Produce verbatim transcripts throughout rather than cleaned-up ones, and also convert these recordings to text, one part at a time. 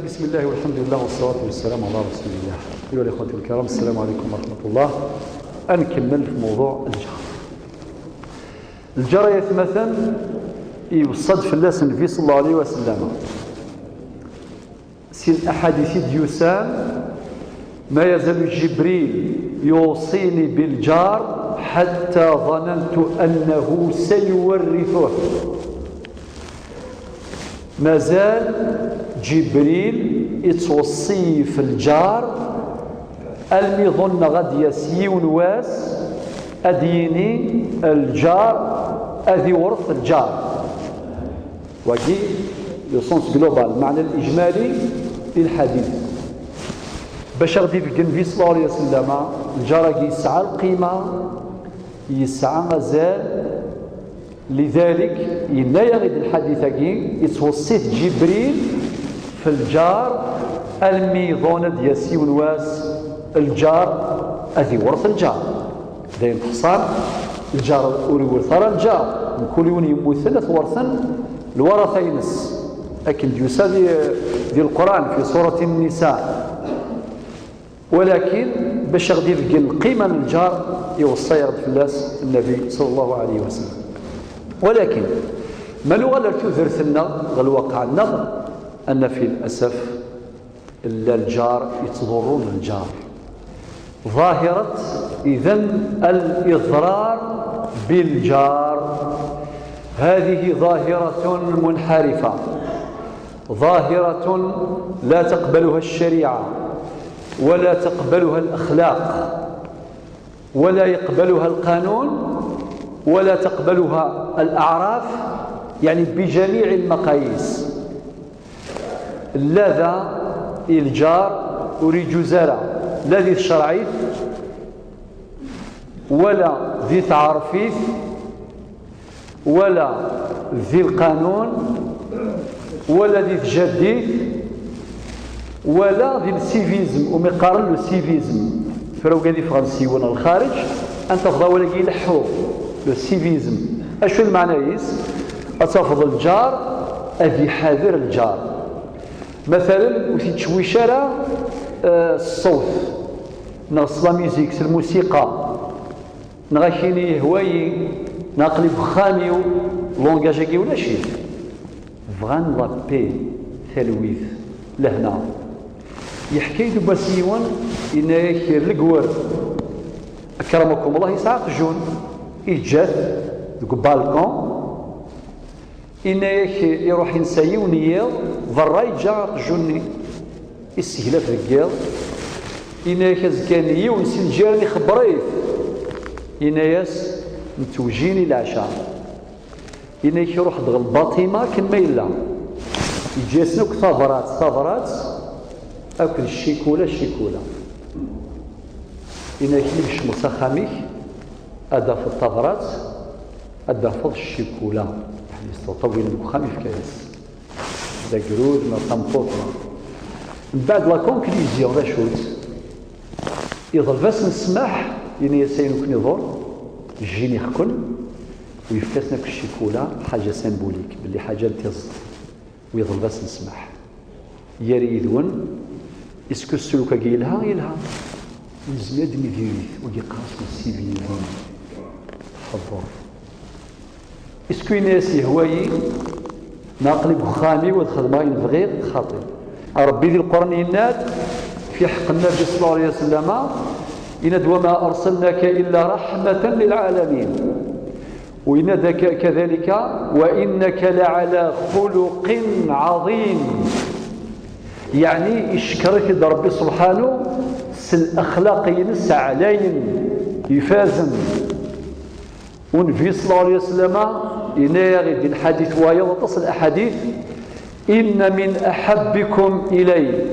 بسم الله والحمد لله والصلاة والسلام على رسول الله. أيها الإخوة الكرام، السلام عليكم ورحمة الله. أنكمل في موضوع الجار. الجار يا ثمثا يوصد في الناس النبي صلى الله عليه وسلم. سي الأحاديث ديوسان: ما يزال جبريل يوصيني بالجار حتى ظننت أنه سيورثه. مازال جبريل يتوصي في الجار، الميضون غادي يسيون واس أديني الجار أذي ورث الجار. واقي لو سونس جلوبال، المعنى الإجمالي للحديث. باش غادي يبقى النبي صلى الله عليه وسلم، الجار يسعى القيمة، يسعى مازال. لذلك ينايا غير الحديث كي يتوصيت جبريل في الجار، الميضون ديال سيون واس الجار أذي ورث الجار. داين حصان الجار وري ورث راه الجار، كل يوم يموتن ثورثن الورثة ينس. لكن ديوسا دي، دي القرآن في سورة النساء. ولكن باش غادي يبقى القيمة من الجار يوصي رد فلاس النبي صلى الله عليه وسلم. ولكن ما نغلر تذرثنا غالواقع النظر أن في الأسف لا الجار يتضرون الجار. ظاهرة إذن الإضرار بالجار، هذه ظاهرة منحرفة، ظاهرة لا تقبلها الشريعة ولا تقبلها الأخلاق ولا يقبلها القانون ولا تقبلها الأعراف، يعني بجميع المقاييس. لا ذا الجار وري جزارة لا ذي الشرعيت ولا ذي تعرفيت ولا ذي القانون ولا ذي تجديد ولا ذي السيفيزم، وما يقارن لو سيفيزم. فراو قاعد يفغن سيون الخارج، أنت فضا ولا يلحو لو سيفيزم. أشو المعنى يس؟ أتفضل الجار، أذي حاذر الجار. مثلا وتتشويش راه، آه، الصوت، نغص لا ميوزيك، الموسيقى، نغا كيني هوايي، ناقلي بخاميو، لونجاج كي ولا شيء. بغان لا بي، تلويث، لهنا. يحكي دو باسيون، إن يكير القور. أكرمكم الله يسعى قجون. إجات دو بالكون. إن يك يروح ينسى يونيو، ضراي جا قجوني. يسهل في القيض. إن يك زكاني يونس الجيران يخبريت. إن ياس متوجيني العشاء. إنك روح دغ الباطيمة كما إلا. يجي سنوك ثغرات، ثغرات، أكل الشيكولا، الشيكولا. إنك ليش مسخمك، أدافض ثغرات، أدافض الشيكولا. يعني استطوي المخام في كاس. دا قرود، ما قمطوط. من بعد لا كونكليزيون، لا شوت. يضرب-as السماح، يعني يسين كنيضور، الجيني خكل، ويفكاسنا كالشيكولا حاجة سيمبوليك، باللي حاجة لتزط، ويضرب-as السماح. ياري يدون، اسكو السلوك يلها، يلها. يلزم يدني ديريت، ويقاس من السيفي يدين. تحضر. اسكو يناس يهوايي، ناقلي بخامي وتخدم غاين بغير خاطي. ربي ذي القرآن يناد في حق النبي صلى الله عليه وسلم، إناد: "وما أرسلناك إلا رحمة للعالمين". ويناد ك-، كذلك: "وإنك لعلى خلق عظيم". يعني يشكرك ربي سبحانه، سل أخلاق ينس علين يفازن. والنبي صلى الله عليه وسلم يناغي الحديث ويغطس الأحاديث: "إن من أحبكم إلي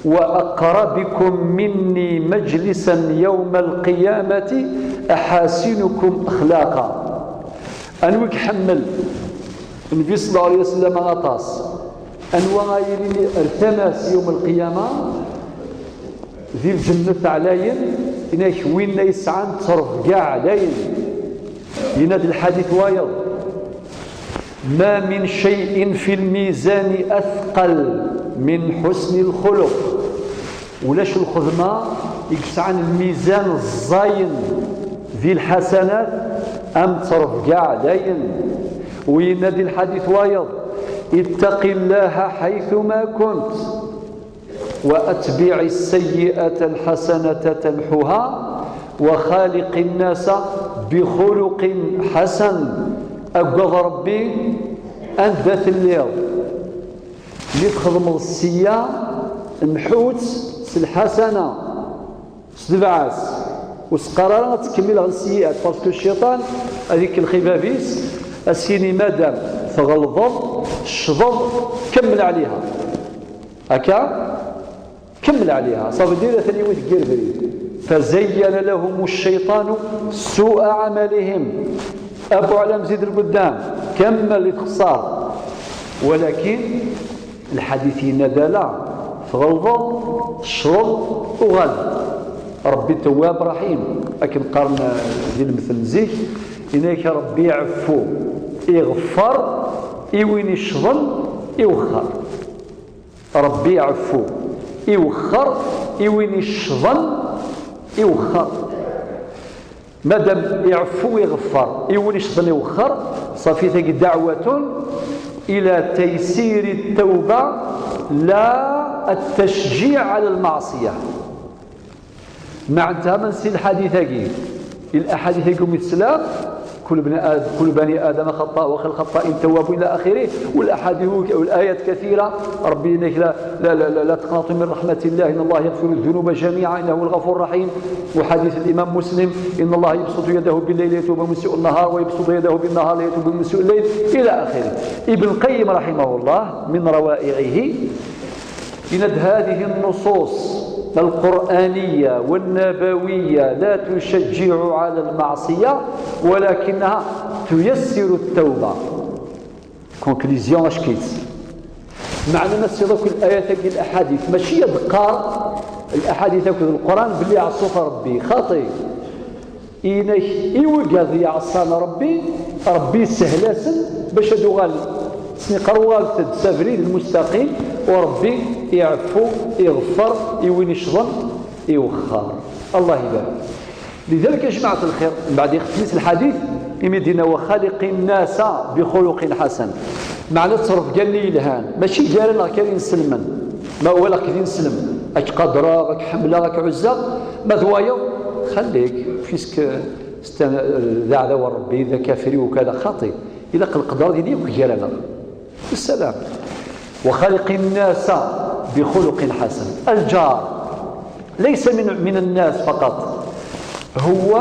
وأقربكم مني مجلسا يوم القيامة أحاسنكم أخلاقا". أنوي يحمل النبي صلى الله عليه وسلم أطاس، أنوي غايلين ارتماس يوم القيامة ذي الجنة علين، إنك وين يسعان تصرف كاع علين. يناد الحديث وايض: "ما من شيء في الميزان أثقل من حسن الخلق. Ulac lxedma i yesɛan lmizan ẓẓayen di lḥasanat am ttrebga ɛlayen. U yenna di lḥadit wayeḍ: اتق الله حيثما كنت وأتبع السيئة الحسنة تمحها وخالق الناس بخلق حسن. Agad Ṛebbi anda telliḍ. Mi txedmeḍ sseyya, mḥu-tt s lḥasana, s tebɛa-s. Ur s-qqar ara ad tkemmel ɣer sseyyiat, parce que cciṭan ad ikellex i bab-is, ad s-yini: madam tɣelḍeḍ, teccḍeḍ, kemmel ɛliha. Akka? Kemmel ɛliha. Ça veut dire atan yiwi deg yir abrid. فزين لهم الشيطان سوء عملهم. Abu Ɛlam, zid lqeddam, kemmel i txeṣṣar. Walakin lḥadit yenna-d: ala, tɣelḍeḍ, teccḍeḍ, uɣal-d. Ṛebbi tawwab raḥim, akken qqaren di lemtel n zik, yenna-ak Ṛebbi iɛeffu, iɣeffer i win iccḍen, iwexxer. Ṛebbi iɛeffu, iwexxer i win iccḍen, iwexxer. Madam iɛeffu, iɣeffer i win iccḍen, iwexxer, ṣafi tagi دعوة إلى تيسير التوبة لا التشجيع على المعصية. Meɛna ma nsi lḥadit-agi, i lḥadit-agi umi teslam, كل ابن آد-، كل بني آدم خطاء وخير الخطائين التوابون إلى آخره. والأحاديث والآيات كثيرة. ربي يقول لك: لا، لا، لا، لا، لا تقنطوا من رحمة الله، إن الله يغفر الذنوب جميعا إنه هو الغفور الرحيم. وحديث الإمام مسلم: إن الله يبسط يده بالليل ليتوب المسيء النهار، ويبسط يده بالنهار ليتوب المسيء الليل، إلى آخره. ابن القيم رحمه الله من روائعه yenna-d: هذه النصوص القرآنية والنبوية لا تشجع على المعصية، ولكنها تيسر التوبة. Conclusion, ackit. Meɛna ma tessiḍ akk الآيات-agi, الأحاديث, mačči ad qqar الأحاديث akked القرآن belli ɛṣut Ṛebbi, xaṭi. Inak i wigad yeɛṣan Ṛebbi, Ṛebbi yessehel-asen bac ad uɣalen. Sniqer uɣalet-d s abrid lmustaqim, u Ṛebbi iɛeffu, iɣeffer i win iccḍen, iwexxer. Allah ibarak. لذلك يا جماعة الخير, mbeɛd ixettem-it lḥadit, imi d-yenna: وخالق الناس بخلق حسن. Meɛna ttrebga-nni yelhan, mačči gar-aneɣ kan inselmen. Ma walaɣ-k d ineslem, ad k-qadreɣ, ad k-ḥemmleɣ, ad k-ɛuzzeɣ. Ma d wayeḍ, xallik, puisque c'est un, d aɛdaw n Ṛebbi, d akafri ukada, xaṭi. Ilaq lqedra d-yili akk gar-aneɣ. Ssalam. وخالق الناس بخلق حسن. الجار ليس من، من الناس فقط، هو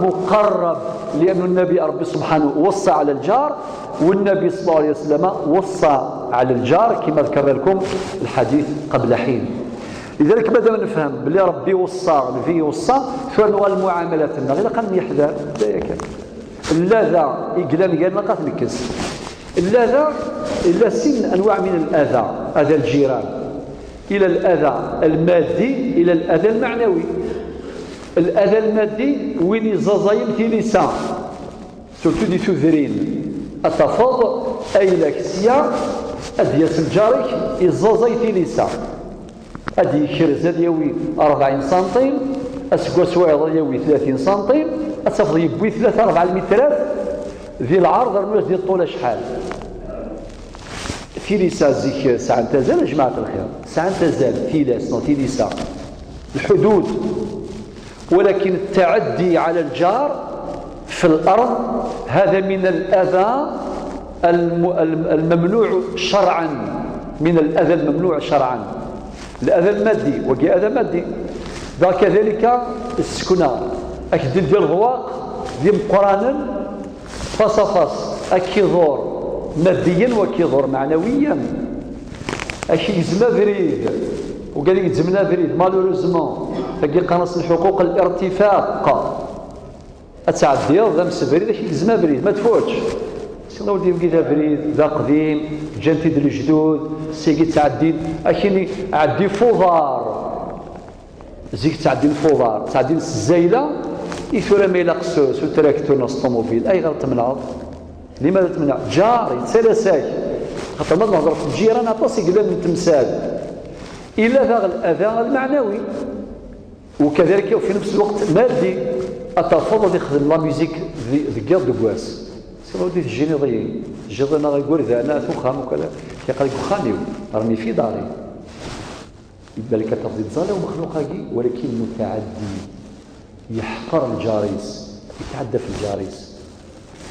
مقرب، لأن النبي ربي سبحانه وصى على الجار، والنبي صلى الله عليه وسلم وصى على الجار كما ذكرنا لكم الحديث قبل حين. لذلك مادام نفهم بلي ربي وصى، النبي وصى، ثم نوال المعاملات لنا غير قال يحذر. الأذى يقلن قالنا قد نكس. الأذى إلا سن أنواع من الأذى، أذى الجيران، إلى الأذى المادي، إلى الأذى المعنوي. الأذى المادي وين يزازايم تيليسا، surtout di tudrin. Ad tafeḍ ayla-k sya, ad d-yas lǧar-ik, yeẓẓaẓay tilisa. Ad d-yekrez, ad yawi rebɛin santim, aseggas wayeḍ ad yawi tlatin santim, ad tafeḍ yewwi tlata rebɛa lmitrat di lɛerḍ, rnu-as di ṭṭul acḥal. Tilisa zik sɛant azal, a jmaɛat lxir, sɛant azal, tilas neɣ tilisa, lḥudud. ولكن التعدي على الجار في الأرض هذا من الأذى الم-، الم-، الممنوع شرعا، من الأذى الممنوع شرعا. الأذى المادي، wagi أذى مادي. Daɣ kadalika ssekna, ak-d-ldin leḍwaq d imeqqranen, face à face, ad k-iḍur maddiyan u ad k-iḍur meɛnawiyan. Ad k-igzem abrid. Ugar i igezmen abrid, malheureusement, tagi qqaren-as lḥuquq n lirtifaq. Ad tɛeddiḍ d amsebrid, ad k-igzem abrid, ma tfuč. Sina ur d-yebgit abrid, d aqdim, ǧǧan-t-id lejdud, sigi ttɛeddin, akini ɛeddi f uḍar. Zik ttɛeddin f uḍar, ttɛeddin s zzayla, i tura ma ilaq s, s utraktur neɣ s ṭumubil, ayɣer temneɛḍ? Limadha temneɛ? Ǧar, yettalas-ak. Xaṭer ma d-nehḍer ɣef lǧiran, aṭas i yellan n temsal. Ila daɣ l'ada lmeɛnawi. Ukadalik, fi nefs lweqt, maddi ad tafeḍ ad ixdem la musique deg yiḍ deg wass. Siwa udi tejjiniḍ-iyi, tejjiḍ-aneɣ igerdan at uxxam, ukala, tiqal deg uxxam-iw, rni fi dari. Balak ad tafeḍ iẓẓal umexluq-agi, walakin mutɛaddi, yeḥqer lǧar-is, yetɛedda f lǧar-is.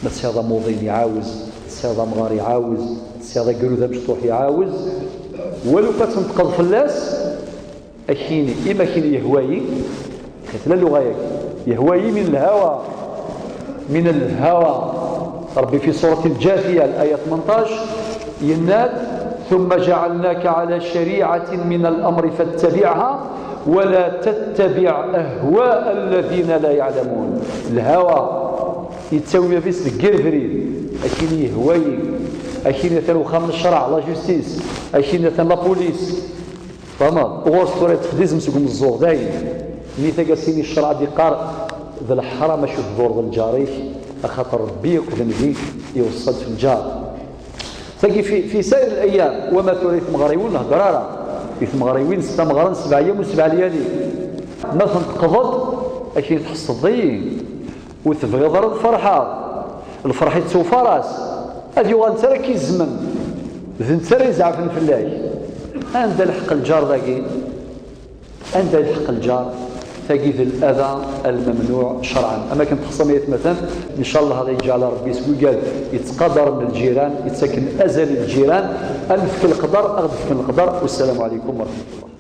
Ma tesɛiḍ amuḍin iɛawez, tesɛiḍ amɣar iɛawez, tesɛiḍ agrud amecṭuḥ iɛawez, walu kan tenṭqeḍ fell-as, akini, ima akini yehwa-yi, xi tella lluɣa-yagi, yehwa-yi min lhawa, min lhawa. Ṛebbi fi surat Lǧathiya, laya tmenṭac, yenna-d: ثم جعلناك على شريعة من الأمر فاتبعها ولا تتبع أهواء الذين لا يعلمون. Lhawa yettawi bab-is deg yir brid, akini yehwa-yi, akini atan uxxam n ccreɛ, la justice, akini atan la police. Tfehmeḍ? Ɣur-s tura yeṭṭef-d izem seg umeẓẓuɣ, dayen. Mi tagi ad s-yini ccreɛ ad d-iqqar d leḥram acu tḍurreḍ lǧar-ik, axaṭer Ṛebbi akked Nnbi iweṣṣa-d f lǧar. Tagi fi, fi sayr al-ayyam, wama tura i tmeɣriwin ur nhedder ara. I tmeɣriwin s tameɣra n sebɛa yyam u sebɛa lyali. Ma tenṭqeḍ-d, akini tḥesseḍ-iyi. Ur tebɣiḍ ara ad ferḥeɣ. Lferḥ ittufaras. Ad yuɣal netta ara k-izmen. D netta ara izeɛfen fell-ak. Anda lḥeqq lǧar dagi? Anda lḥeqq lǧar? Tagi d l'ada al-mamnuɛ cerɛan. Am akken texṣam ay atmaten, ncallah ad yeǧɛel Ṛebbi seg wigad yettqadaren lǧiran, yettaken azal i lǧiran, ad nefk leqder, ad ɣ-d-fken leqder. Wassalamu ɛalaykum wa raḥmatullah.